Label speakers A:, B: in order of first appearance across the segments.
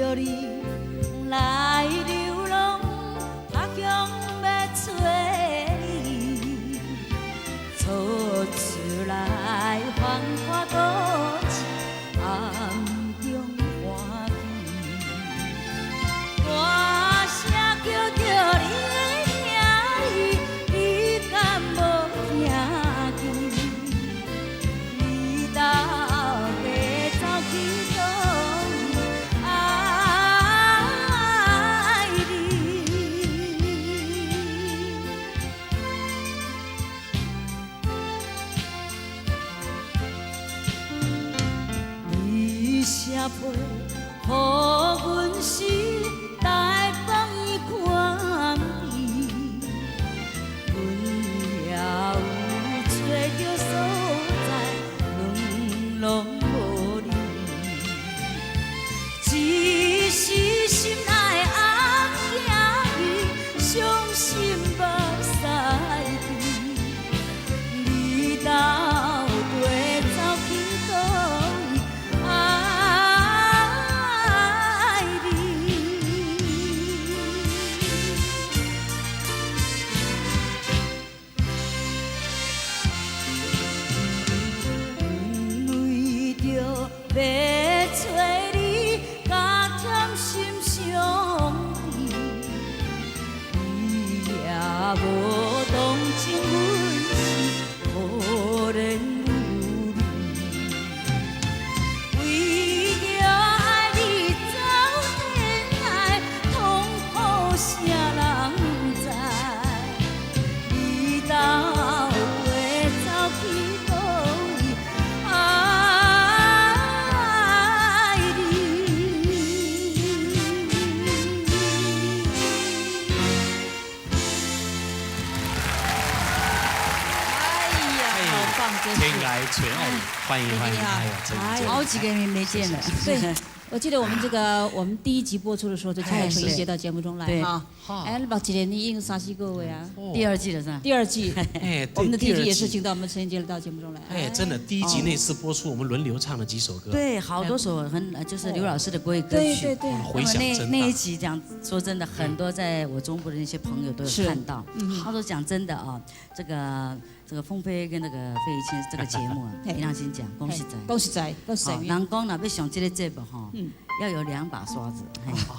A: 著你來流浪，他鄉欲揣你，走出來繁華都市，暗中歡喜。大聲叫著你的名字，你敢無聽見？你到底走去佗位？愛你。你寫批予阮時，台北看見，阮也有揣著所在，阮攏無你。只是心內暗驚伊，傷心目屎滴。你到底走去佗位？愛你。阮為著欲揣你，共忝心相連，你也無同情阮是可憐女兒。為著愛你走天涯，痛苦啥人知？你到底走去佗位？愛你。
B: 哎呀，好棒，真是
C: 天涯垂愛，歡迎歡迎，哎呀，陳英
D: 好幾個月沒見了。
B: 對，我記得我們這個我們第一集播出的時候，就請陳英傑到節目中來哈。哎，錄一年已經三四個月啊。
D: 第二季了是吧？
B: 第二季，
C: 哎，
B: 我們的第一季也是請到我們陳英傑到節目中來。
C: 哎，真的，第一集那次播出，我們輪流唱了幾首歌。
D: 對，好多首很就是劉老師的國語歌曲。
B: 對對對。
C: 迴響真大。
D: 那一集講，說真的，很多在我中部的那些朋友都有看到。他說講真的啊，這個鳳飛跟那個費玉清這個節目啊，憑良心講，講實在，
B: 講實在，講實在。
D: 人講若欲上這個節目吼，要有兩把刷子，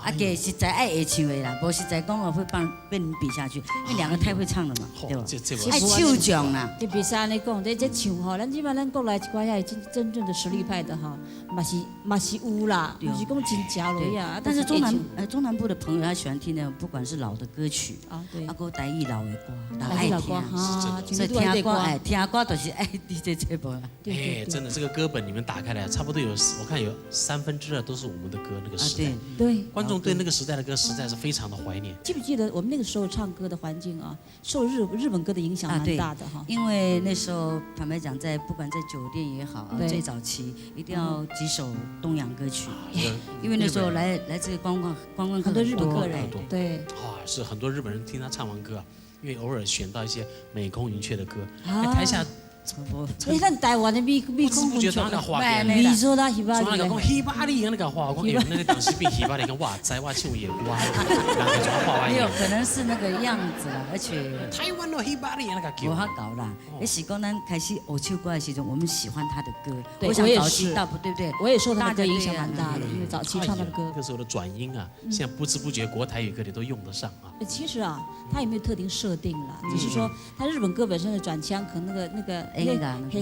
D: 啊，給實在愛會唱的啦，無實在講我會幫被你比下去，因為兩個太會唱了嘛，對吧？愛唱將啦。
B: 這比賽你講，這唱吼，咱這擺咱國內一寡遐真真正的實力派的哈，嘛是嘛是有啦，毋是講真正落啊。
D: 但是中南部的朋友，他喜歡聽的，不管是老的歌曲，啊對，啊閣台語老的歌，都愛聽，所以聽歌哎，聽歌就是愛聽這節目。
C: 哎，真的，這個歌本你們打開來，差不多有，我看有2/3都是我們的歌，那個時代。
B: 對，
C: 觀眾對那個時代的歌實在是非常的懷念。
B: 記不記得我們那個時候唱歌的環境啊，受日本歌的影響蠻大的哈。
D: 因為那時候坦白講，在不管在酒店也好，最早期一定要幾首東洋歌曲，因為那時候來這個觀光
B: 很多日本客人，對。
C: 啊，是很多日本人聽他唱完歌，因為偶爾選到一些美空雲雀的歌，台下。
B: 哎，咱台灣的美空雲雀，美索拉希巴里，
C: 講希巴里那個話，我講那個當時變希巴里，講哇塞，我唱野歌，人家怎畫
D: 沒有，可能是那個樣子啦，而且
C: 台灣的希巴里那個叫。
D: 無法搞啦，也是講咱開始學唱歌的時陣，我們喜歡他的歌。
B: 對，我也是。
D: 對不對？
B: 我也受他的歌影響蠻大的，因為早期唱他的歌。
C: 那個時候的轉音啊，現在不知不覺國台語歌裡都用得上啊。
B: 其實啊，他也沒有特定設定啦，只是說他日本歌本身的轉腔，可能那個。嘿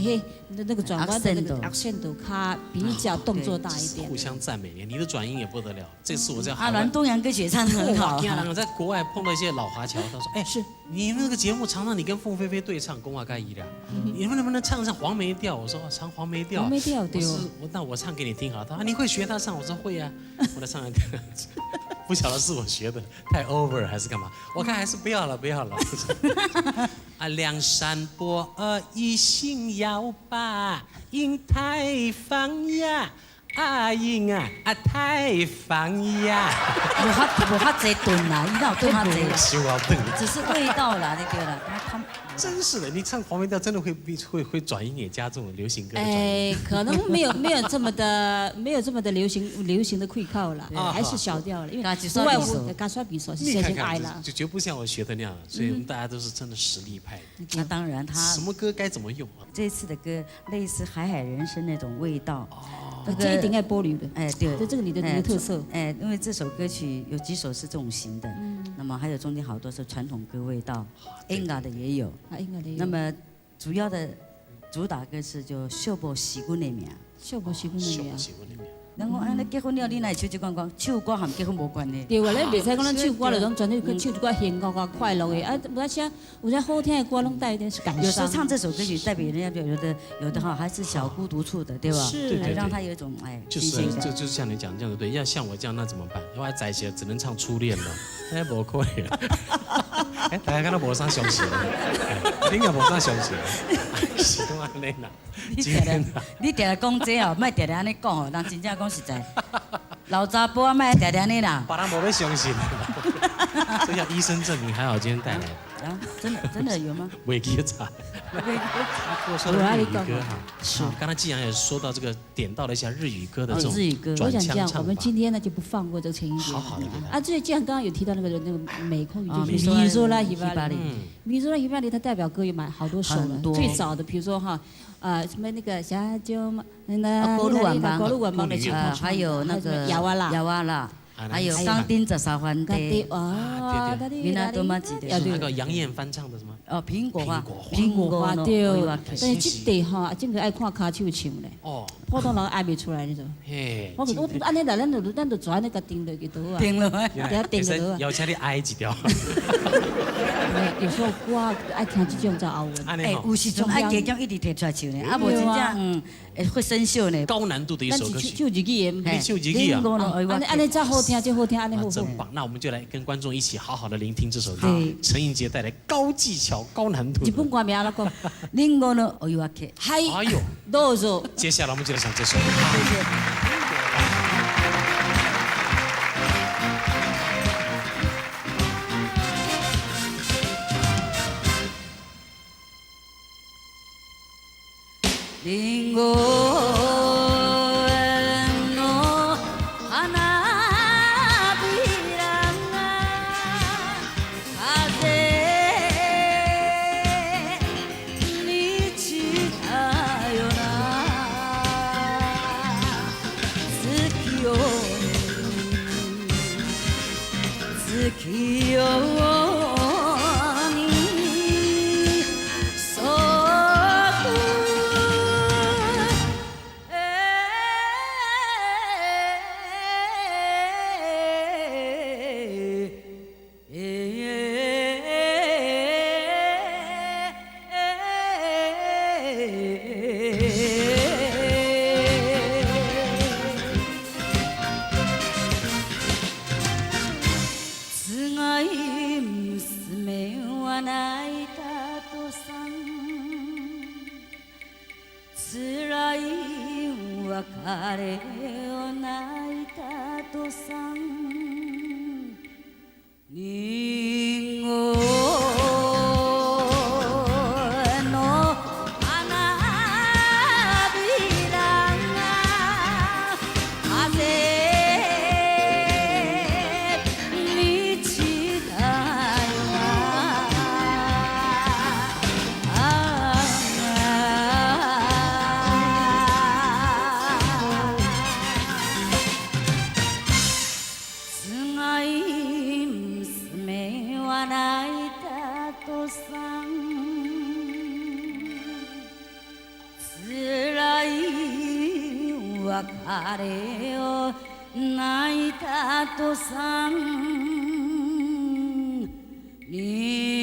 B: 嘿，那個轉彎的那個 accent 較比較動作大一點。
C: 互相讚美，你的轉音也不得了。這次我在
D: 阿蘭東洋歌曲唱得很好。
C: 我在國外碰到一些老華僑，他說：“哎，
B: 是
C: 你們那個節目常常你跟鳳飛飛對唱《公話蓋伊的，你們能不能唱唱黃梅調？”我說：“唱黃梅調。”
B: 黃梅調對。
C: 我那我唱給你聽好了。他說：“你會學他唱？”我說：“會啊。”我來唱一點。不曉得是我學的太 over 還是幹嘛？我看還是不要了，不要了。啊，梁山伯一心要把英台放呀，阿英啊，啊台放呀。
D: 無法無法濟頓啦，伊哪有頓較濟？只是味道啦，你對啦，他
C: 真是的，你唱黄梅调真的会转音也加这种流行歌的转音。
B: 哎，可能没有这么的流行的气口了，还是小调了，因为不外乎加刷比索是
C: 你
B: 先爱了。
C: 看看，就绝不像我学的那样，所以我们大家都是真的实力派。
D: 那当然，他
C: 什么歌该怎么用啊？
D: 这次的歌类似海海人生那种味道。
B: 哦，这一定爱保留的。
D: 哎，对，
B: 这个你的特色。
D: 哎，因为这首歌曲有几首是这种型的，那么还有中间好多是传统歌味道，演歌的也有。
B: 啊，演歌的。
D: 那么主要的主打歌是就《惜无时阮的命》。
B: 惜无时阮的命。
D: 人讲啊，你结婚了，你哪会唱这款歌？唱歌和结婚无关系。
B: 对啊，咱袂使讲咱唱歌就拢专去唱一寡幸福啊、快乐的啊，有啥有啥好听的歌，拢带一点是感伤。
D: 有时候唱这首歌曲，代表人家有的哈，还是小孤独处的，对吧？
B: 是，
D: 让他有一种哎，
C: 就是就是像你讲这样的对，要像我这样那怎么办？我在一起只能唱初恋了，哎，无可能。哎，大家敢若无啥相信，你也无啥相信，是讲按呢啦。
D: 你定定你定定讲这哦，莫定定按呢讲哦，人真正讲实在，老查埔仔莫定定按呢啦。
C: 别人无欲相信，所以要医生证明，还好今天带来。
D: 啊，真的真的有吗？
C: 袂记得查。我说的日语歌哈，是。刚才既然也说到这个，点到了一下日语歌的这种
D: 日语歌，
B: 我想这样，我们今天呢就不放过这个陈英杰。
C: 好好的。
B: 啊，这既然刚刚有提到那个美空语，就是美索拉希巴里，美索拉希巴里，他代表歌有蛮好多首了。最早的，比如说哈，什么那个下酒嘛，那
D: 孤鹭晚帮，
B: 孤鹭晚帮的
D: 还有那个
B: 亚瓦拉，
D: 亚瓦拉。还有港町十三番地，
B: 啊，
C: 对
D: 对，对，
C: 那个杨艳翻唱的什么？
D: 哦，苹果花，
B: 苹果花对。但是这块吼，真个爱看跤手唱咧。哦。普通人爱袂出来那种。
C: 嘿。
B: 我按呢来，咱就跩按呢共定落去倒啊。
D: 定落来。
B: 对啊，定落啊。
C: 邀请你哀一条。
B: 有时候歌爱听这种才押韵。
D: 哎，有时阵爱加减一直提出来唱呢，啊，无真正会生锈呢。
C: 高难度的一首歌曲。
B: 唱日语的。
C: 你唱日语啊？
B: 按呢按呢才好听，这好听，按呢好。
C: 真棒！那我们就来跟观众一起好好的聆听这首歌。陈英杰带来高技巧、高难度。
B: 日本歌名啦讲，
D: 林檎の追分。
B: はい。哎呦，どうぞ。
C: 接下来我们就来唱这首。
D: 谢谢。林檎の花びらが風に散ったような月夜に月夜にそっとつがい娘は泣いたとさんつらい別れを泣いたとさんりんごの花びらが風に散ったようなああつがい娘は泣いたとさんつらい別れを泣いたとさんり